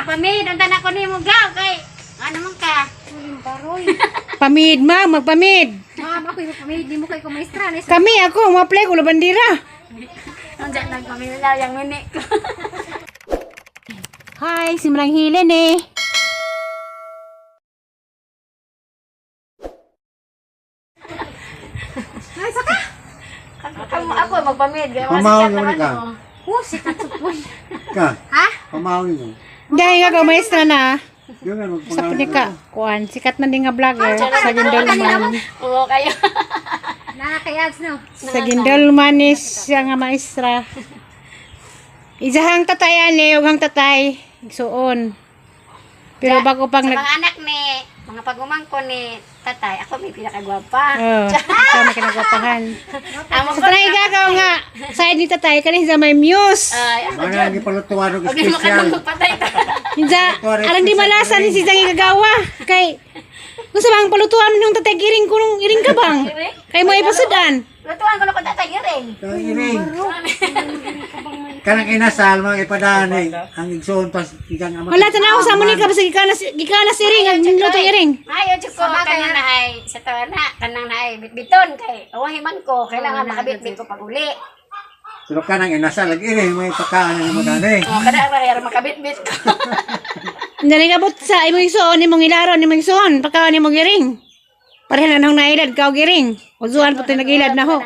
Magpamid, unta na ko nimo gaw kay ano man ka? Baroy. Pamid, ma'am, magpamid. Ma'am, ako yung pamid. Di mo kay kumaestra. Nis. Kami ako, ma-apply ko bandira. Unsa lang kami wala yang mini ko. Hi, si Marang Hilen eh. Ay, saka. Ako ako magpamid kay mga Pamaw sikat naman naman ka. mo. Oh, sikat sa puwan. Ka, Ha? pamaw yun. Dahil nga ka, maestra na. Yun nga, Sa punika, kuan, sikat na din nga vlogger. Sa Gindolman. Oo kayo. Nakakayags no. Sa Gindolman is siya nga maestra. Isahang tatayan eh, ug hang tatay. Igsuon. Pero bago pang Sa nag... mga anak ni mga pagumangko ni tatay, ako may pinakagwapa. Oh, ikaw may kinagwapahan. Amo Sa tanay gagaw nga, side ni tatay, kanin sa may muse. Ay, ako Mga ang ipalutuan og Og di espesyal. makatungkog patay ta. Hinsa, arang di malasa ni si Zang igagawa. Kay, kung sa bang palutuan mo nung tatay, giring ko nung iring ka bang? Kay mo ipasudan. Lutuan ko na ko tatay giring. Kanang iring. Kanang inasal, mga ipadaan eh. Ang igsoon pas ikan ama. Wala, tanaw sa mo ni ka, basta gikanas iring, ang luto iring. Ayo jud ko kanang naay sa tawa na kanang naay bitbiton kay awahi man ko kailangan makabitbit ko pag uli. Pero kanang inasal, ag iring, may pagkaan na mo dani. Oh, kada ra yara makabitbit ko. Hindi na abot sa imong igsuon, imong ilaron, imong igsuon, pagkaon imong iring. Pareha na nang nailad ka og iring. Uzuan po nagilad na ho.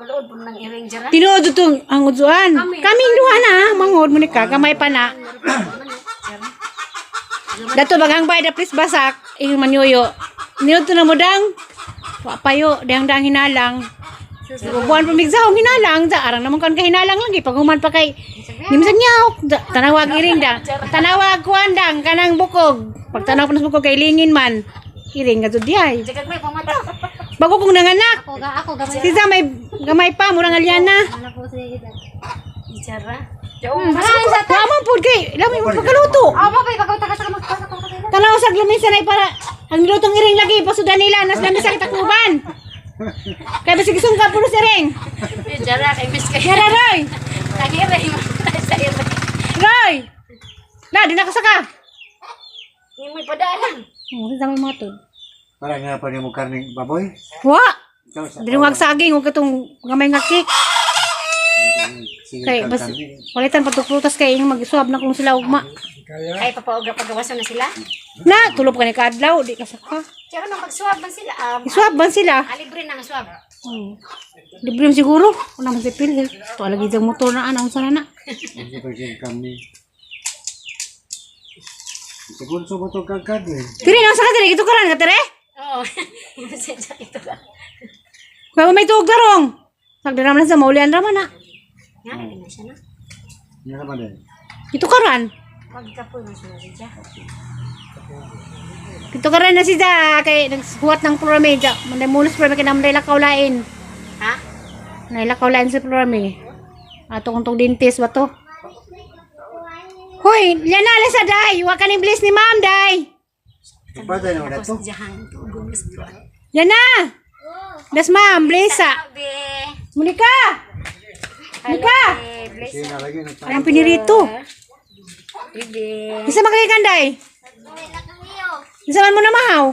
Kulood po ng iring jara. Tinuod itong ang uzuan. Kaming duha na, mangod mo ni ka, gamay pa na. Dato baghang bay da please basak, iyong manyuyo. Niod to na mo dang. Wa payo, dang dang hinalang. Buwan pa migsaw hinalang, da arang naman kon ka hinalang lagi pag human pa kay nimsag nyaok, da, tanawag iring dang. Tanawag kuan dang kanang bukog. Pag tanaw pa na sa bukog kay lingin man. Iring nga jud diay. Jagag may pamato. Bago kong nanganak. Ako ga, ako gamay. Sisa may gamay pa murang alyana. Ano po siya edad. Jara. Jaw. Wa man pud kay lami mo pagkaluto. Aw, mo pa ipagaw ta ka sa magpasa ko ka. Tanaw sa lamisa na para ang lutong iring lagi pasudan nila nas lamisa kita kuban. Kay basig sungka puro si iring. Jara kay miss kay. Yara Roy. Ang iring sa iring. Roy. La di na ka saka. Ni mo padaan. Oh, sa may mga tod. Para nga pa nimo karning baboy. Wa. Ikaw sa Dinungag saging ug katong gamay nga cake. Sige, Kay bas palitan patuprutas kay ing mag-swab na kung sila ugma. Kay papauga pagawasan na sila. Na tulog ka ni kaadlaw di ka saka. Jara nang mag-swab man sila. Iswab man sila. Libre na ang swab. Oh. Libre man siguro. Una man si PhilHealth. Ito lagi diyang motor na ana unsa na na. Hindi pa siya kami. Siguro sa motor kag karne. Tire na sa ka dire gitukaran ka dire. Oo. Sa ito ka. Kaya may tuog tarong. Sagdara man sa maulian ra man na. Nga na na siya na. Yan naman eh. Gitukaran. Magkapoy man siya siya. Gitukaran na siya kay naghuwat ng plurame ja. Manday mulos plurame kay namday lakaw lain. Ha? Nay lakaw lain sa plurame. Ato kung tong dentist ba to? Hoy, yan na alisa day. Wa ka ning bliss ni ma'am day. Ipaday naman na to. Jahan gumis ko. Yan na. Das ma'am, blessa. Sabi. Muli ka. Muli ka. Bless. Sige na lagi. Anong pinirito? Bibi. Isa makalikan day. Isa man mo na mahaw.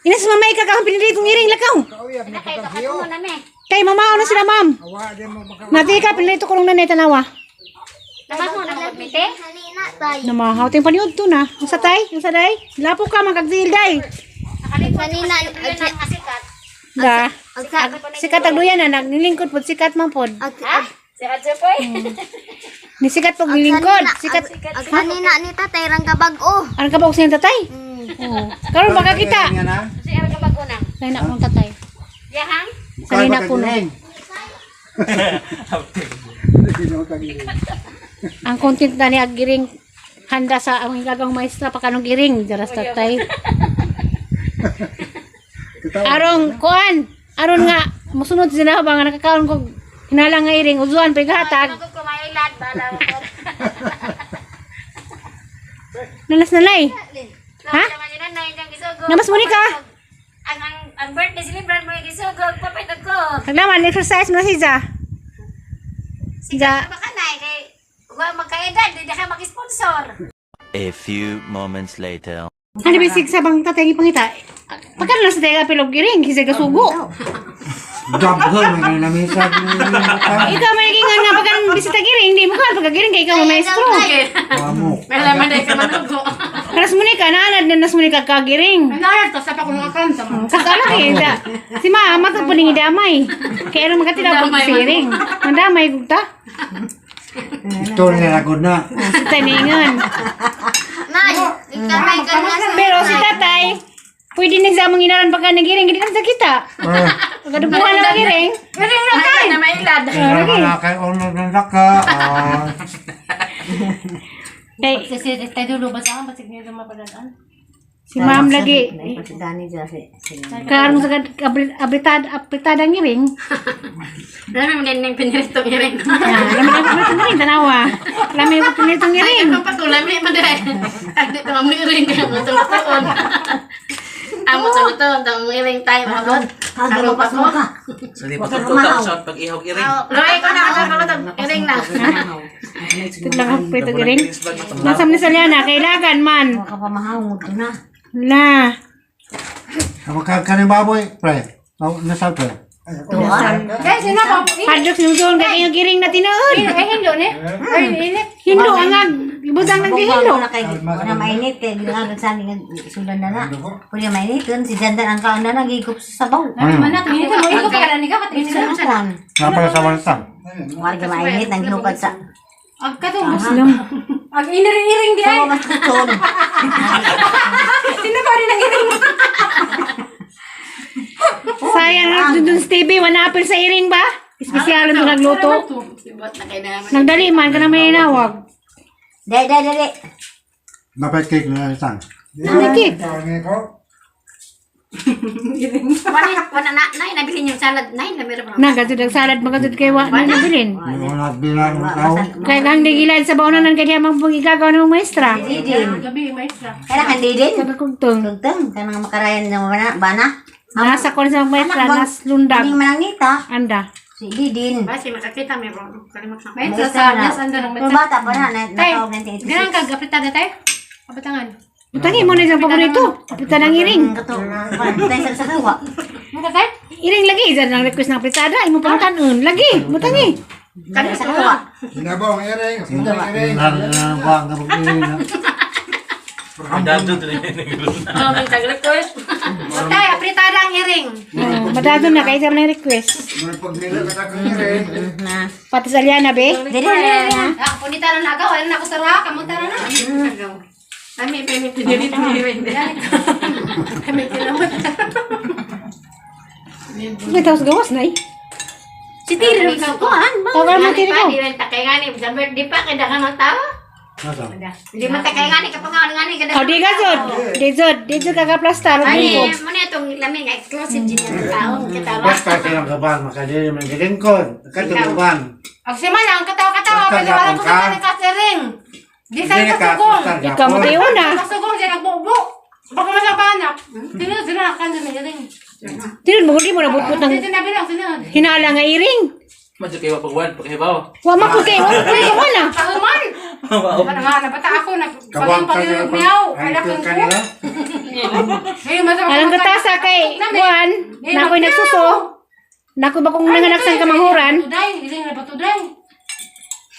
Inas mamay ka kahang piniritong iring lakaw. Kay mo na me. Kay mamaw na sila ma'am. Nati ka pinirito ko lang nanay tanawa. Naman mo na magbite. Namahaw ting paniud to na. Ang sa tay, ang sa day. Lapo ka man kagdil day. Kanina ang asikat. Da. Sikat ang duyan na naglingkod pod sikat man pod. Ha? Sikat siya po. Ni sikat pag nilingkod. Sikat. Ang kanina ni tatay rang kabag-o. Ano ka ba og siyang tatay? Oo. Karon baka kita. Nga na. Si Erga Bagunang. Say na akong tatay. Yahang? Sanina po na. Ang content na ni Agiring handa sa ang gagawang maestra pa kanong giring jaras tatay. Arong kuan, aron nga musunod sila ba nga nakakaon ko hinalang nga iring uzuan pa gatag. Ako kumailad bala ko. Nalas nalay. Ha? Namas mo ni ka? Ang birthday celebrant mo yung gisugog papit ko. Naglaman exercise mo na si Ja. Sikat ba ka na kay wa magkaedad di ka mag-sport. A few moments later. Ano ba sig sa bang tatay pangita? Pagka na sa tayo apilog giring, kasi kasugo. Dabho, may namisa. Ikaw may naging nga pagka bisita giring, di mo ka pagka giring kay ikaw ang maestro. Wamo. Malaman na ka manugo. Karas mo ni ka naanad na nas mo ni ka kagiring. Ano to sa pa kung akanta mo. Kakala kay da. Si mama to puning idamay. Kaya ano makatila pag sa giring. Mandamay gugta. Ito na ako na. Sa taningan. Nay, ikaw may ganyan. Pero si tatay, pwede na sa among inaran pagka nagiring, hindi naman sa kita. Eh, Pagkadubuhan na giring. Iring na Ay, na mailad. kailangan na kay ono ng laka. Ah, Kay, Kasi tayo dulo ba sa basig niyo mapadaan. si ma'am lagi, Si Danny dyan. karon sa abritada, abritada ang giring. Lami mo din ng pinirito iring. Ah, lami ang pinirito ngiring, tanawa. Lami ang pinirito ngiring. Ay, pa ko lami man dai. Ay, di pa mo iring kay mo tuon. Amo sa tuon, tang mo iring tayo mabot. Ako pa ko. Sa di pagtututan sa pag-ihog iring. Lami ko na ako pa iring na. Tiglang ang pinirito ngiring. Nasam ni Saliana, kailangan man. Kapamahangod na. La. Ang kaning baboy, pre. Oh, nasal pre. Kaya sino pa? Hadlok sinugdoon kay yung giring na tinuod. Ay hindo ni. Ay init. Hindo ang ag, ibutang ng gihindo. Na kay na mainit kay ginagag sa amin sudan na na. Kunya mainit kun si Dandan ang kaon na nagigop sa sabaw. Man na tingin mo ikaw pa ni ka patingin Sa kan. Napala sa walsa. Warga mainit ang ginukad sa Ag katong Ag iniring-iring di ay. sabaw mas kuton. Sino pa rin ang iring? Sayang na dun dun sa TV, wala apel sa iring ba? Espesyal ang nagluto. Sibot na kay na. Nagdali man ka na may nawag. Dai dai dai. Napay cake na isang. Ano cake? Wala wala na nay nabilin yung salad nay na meron pa. Nagatid ang salad, magatid kay wa na nabilin. Yung nagbilang ng tao. Kaya kang digilan sa baunanan kaya mang pagigagaw ng maestra. Didin. Gabi maestra. Kaya kan didin. Kagkugtong. Tugtong kanang makarayan ng bana bana. Nasa kon sa maestra, nas lundag. Kaning manangita Anda. si didin. Basi makakita meron. Kalimot na. Maestra sa nas anda ng Pero maestra. bata pa na Tay, natawag 1986. ganang kag apritada tay. Apatangan. Butangi mo na isang paborito. Apritada ng iring. Kato. Tay sa sakawa. Mga tay. Iring lagi. Isa ng request ng apritada. Imo pang tanon. Lagi. Butangi. Kani sa kawa. Hinabong iring, hinabong iring. Ang dadto din Oh, may tag-request. Tay, apritada ang iring. Oh, madado na. Kaya isa ng request. Muna pag nila katakang iring. Na. Pati sa Aliana, be. Dili na na. Ah, punita na nagaw, wala na ako sa raha, kamunta na na. Lami pa may pinirito iring. Ay, may kinamot. May taos gawas na eh. Si Tiri rin sa kuan. Tawagan mo tiri ko. Di rin takay nga ni sa birthday pa kay daghan ang tao. Nasa? Di man takay nga ni kapangaon nga ni kada. Oh, di ka, Zod. Di, Zod. Di, Zod, kakaplastar. Ay, mo na itong lami nga exclusive din yung tao katawa. Basta silang kaban, makadiri man gilingkod. Katuluban. Ag si man ang katawa-katawa, Basta pero wala ko gapon sa ka. kanin ka iring. Di sa Hindi ka kasugong. Ikaw mo tayo una. Kasugong siya nagbubo. Baka masabanak. Sino sino ang kanto may iring. Tinod mo, di mo nabutbut ng Sino sinabi lang sino. hinala nga iring. Madyo kayo pagwan, paghibaw. Wa man ko kay, wa man ko wala. Kahuman. Wala nga nabata ako nag Kabang pag ka miyaw. Alak Ang ko. kanila. Ngayon masama. Alang katasa kay Juan, na ako'y nagsuso. Nako ba kung nanganak sa kamanghuran? Tuday, iring na patuday.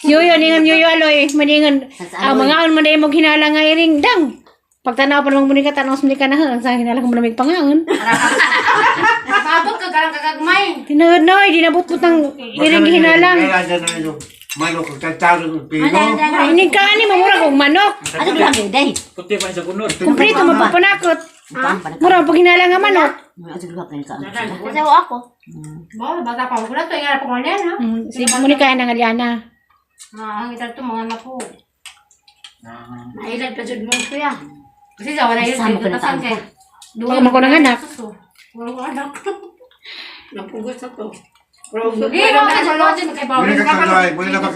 Yoyo, ningan yoyo aloy, maningan. Ah, mga on man mong hinala nga iring dang. Pagtanaw pa namang muni ka, tanaw sa muni ka na, ang sa hinala ko manamig pangaon. Paabot ka garang kagagmay. Tinuod no, di nabutbut ng iring hinalang. Kaya dyan na yung manok, tagtaro ng pino. Ay, inig ka ani, mamura kong manok. Ano grabe day. Puti pa sa kunod. Kumplito, mapapanakot. Mura pag hinala nga manok. Ano grabe ka. Kasawa ako. Ba, bata pa ko na to ingat pa ko niyan ha. Sige, muni ka ng Aliana. Ah, ang ital to mga napo. Mailad pa jud mo kuya. Kasi sa wala yun Sama ko na tasan kay. Wala man ko ng anak. Wala ko anak. Napugos na to. Sige, wala ka sa lodge kay Muna bawal. ka tuloy, muna na pag